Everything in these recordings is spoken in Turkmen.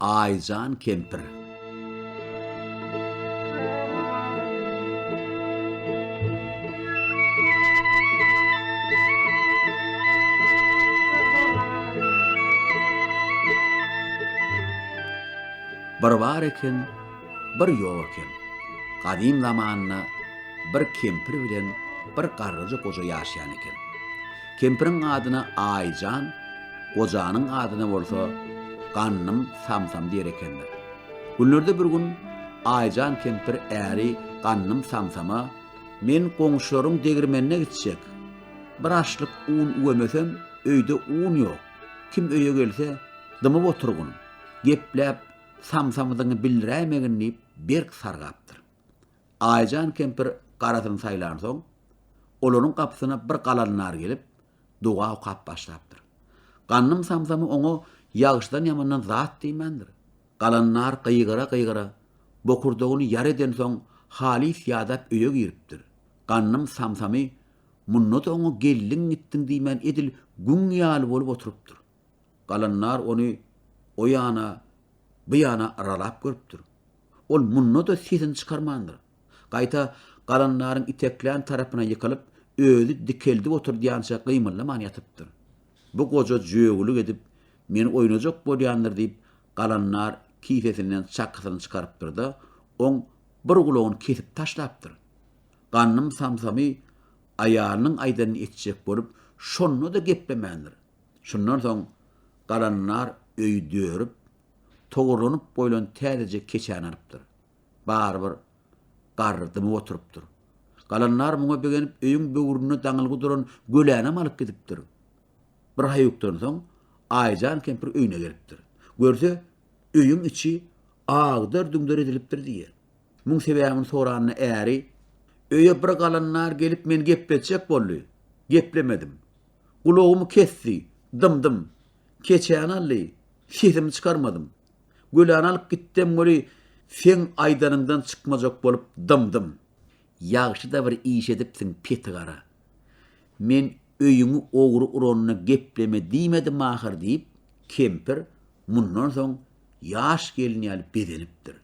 Aýjan kempir. Bir bar eken, bir ýok eken. Gadym zamanda bir kempir bilen bir garryja goja ýaşaýan eken. Kempiriň adyna Aýjan, gojanyň adyna bolsa Gandym Samsam diýer ekenler. Günlerde bir gün Aýjan kempir äri Gandym Samsama, Men goňşularyň degirmenine gitjek. Bir aşlyk un üwemesem, öýde un ýok. Kim öýe gelse, dymyp oturgyn. Gepläp, samsamydygyňy bildiräýmegin diýip, berk sargapdyr. Aýjan kempir garasyny saýlansoň, olaryň gapysyna bir galandar gelip, doga okap başlapdyr. Gandym samsamy oňa ýagşydan-ýamandan zat diýmändir. Galandar gygyra-gygyra, bokurdagyny ýara edensoň, halys ýadap öýe giripdir. Gandym samsamy munda-da oňa geldiň-gitdiň diýmän edil güň ýaly bolup oturypdyr. Galandar ony o ýana, bu ýana yralap görüpdir. Ol munda-da sesini çykarmandyr. Gaýta galandaryň iteklän tarapyna ýykylyp, özi dikeldip oturdýança gymyldaman ýatypdyr. Bu goja jögülik edip, meni oýnajak bolýandyr diýip, galandar kisesinden çakysyny çykarypdyr-da, oň bir gulagyny kesip taşlapdyr. Gandym samsamy aýalynyň aýdanyny etjek bolup, şonda-da geplemändir. Şundan soň galandar öýi dörüp, togarlanyp goýlan täzeje keçäni alypdyr. Barybir, garry dymyp oturypdyr. Galandar muňa begenip, öýüň böwründe daňylgy duran gölänem alyp gidipdir. Bir haýukdan soň Aýjan kempir öýüne gelipdir. Görse, öýüň içi agdar-düňder edilipdir diýýär. Muň sebäbini soranda äri, Öýe bir galandar gelip meni gepletjek boldy. Geplemedim. Gulagymy kesdi, dymdym. Keçäni aldy, sesimi çykarmadym. Göläni alyp gitdem weli, seň aýdanyňdan çykmajak bolup dymdym. Ýagşy-da bir iş edipsiň, petigara. Men öýüňi ogry uranda gepleme diýmedim ahyr diýip, kempir mundan soň ýaş gelin ýaly bezenipdir.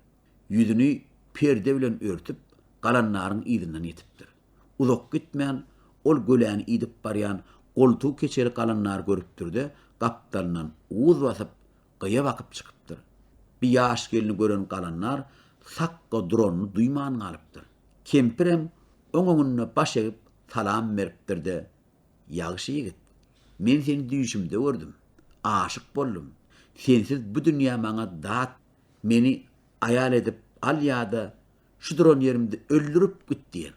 Ýüzüni perde bilen örtüp, galandaryň yzyndan ýetipdir. Uzak gitmän, ol göläni idip barýan goltugy keçeli galandary görüpdir-de, gapdalyndan uz basyp, gyýa bakyp çykypdyr. Bi ýaş gelni gören galandar sakga duranyny duýman galypdyr. Kempirem oň öňünde baş egip salam beripdir-de, Ýagşy ýigit, men seni düýşümde gördüm, aşyk boldum. Sensiz bu dünýä maňa dat, meni aýal edip al ýa-da Şu duran ýerimde öldürip git diýen.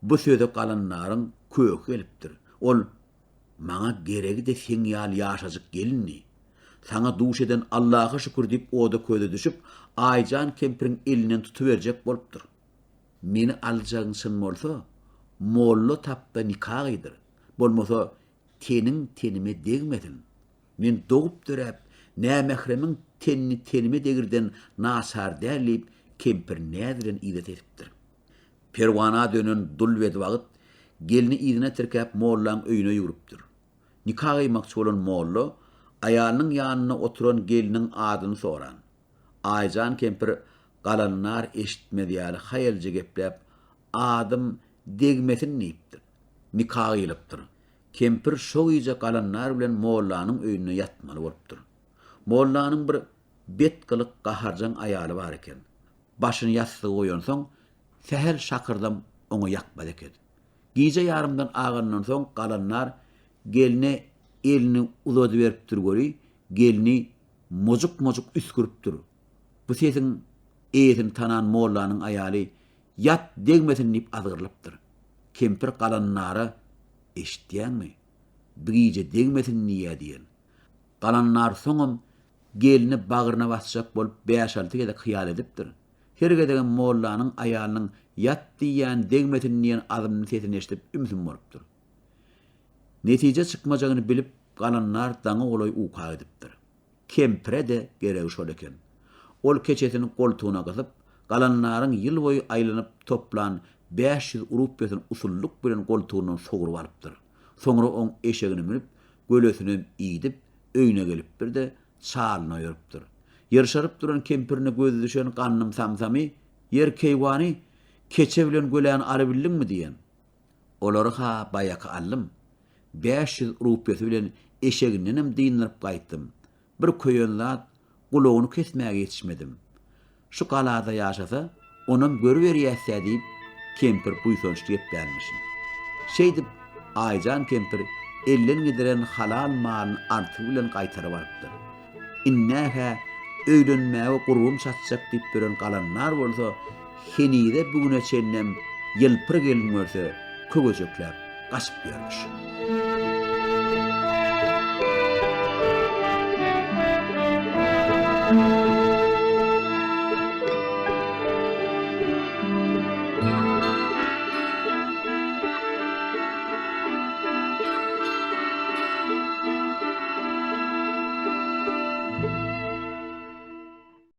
Bu söze galandaryň köki gelipdir. Ol, Maňa geregi-de seň ýaly ýaşajyk gelindi. Saňa duş eden Allaha şükür diýip oda-köze düşüp, Aýjan kempiriň elinden tutuberjek bolupdyr. Meni aljagyň çyn bolsa, molla tap-da nika gyýdyr. Bolmasa, teniň tenime degmesin. Men dogup-döräp, nämähremiň tenini tenime degirden naçar däl diýip, kempir näz bilen yza tesipdir. Perwana dönen dul bedbagt gelni yzyna tirkäp mollaň öýüne ýüwrüpdir. Nika gyýmakçy bolan molla aýalynyň ýanynda oturan gelniň adyny soran. Aýjan kempir galanlar eşitmez ýaly haýalja gepläp, Adym degmesin diýipdir. Nika gyýlypdyr. Kempir şo gije galandar bilen mollanyň öýünde ýatmaly bolupdyr. Mollanyň bir bet gylyk gaharjaň aýaly bar eken. Başyny ýassyga goýansoň, sähel şakyrdam oňa ýakmaz eken. Gije ýarymdan agandan soň galandar gelne elini uzadyberipdir weli, gelni mojuk-mojuk üsgüripdir. Bu sesiň eýesini tanan mollanyň aýaly Ýat, degmesin diýip azgyrylypdyr. Kempir galandara, Eşitýäňmi? Bi gije degmesin diýýä diýen. Galandar soňam gelni bagryna basjak bolup bäş-alty gezek hyýal edipdir. Her gezegem mollanyň aýalynyň Ýat diýýän, degmesin diýen azmly sesini eşidip ümsüm bolupdyr. Netije çykmajagyny bilip galandar daňa golaý uka gidipdir. Kempire-de geregi şol eken. Ol keçesini goltugyna gysyp, galandaryň ýyl boýy aýlanyp toplan 500 rupýasyny usullyk bilen goltugyndan sogrup alypdyr. Soňra oň eşegini münüp, gölesinem iýdip, öýüne gelipdir-de, çalyny oýarypdyr. Ýyrşaryp duran kempirine gözi düşen Gandym samsamy, Ýer keýwany, keçe bilen göläni alabildiňmi diýen. Olary-ha baýaky aldym. 500 rupýasy bilen eşegindenem dyndyryp gaýtdym. Bir köýen zat, gulagyny kesmäge ýetişmedim. Şu galada ýaşasa, onam görüberýäs-dä diýip, kempir buýsançly geplänmişin. Şeýdip, Aýjan kempir elden gidiren halal malyny artygy bilen gaýtaryp alypdyr. Indä-hä öýlenmäge gurbum çatjak diýip ýören galandar bolsa, henize-bu güne çenlem ýylpyr gelin görse, köwejekläp gaçyp ýörmüş.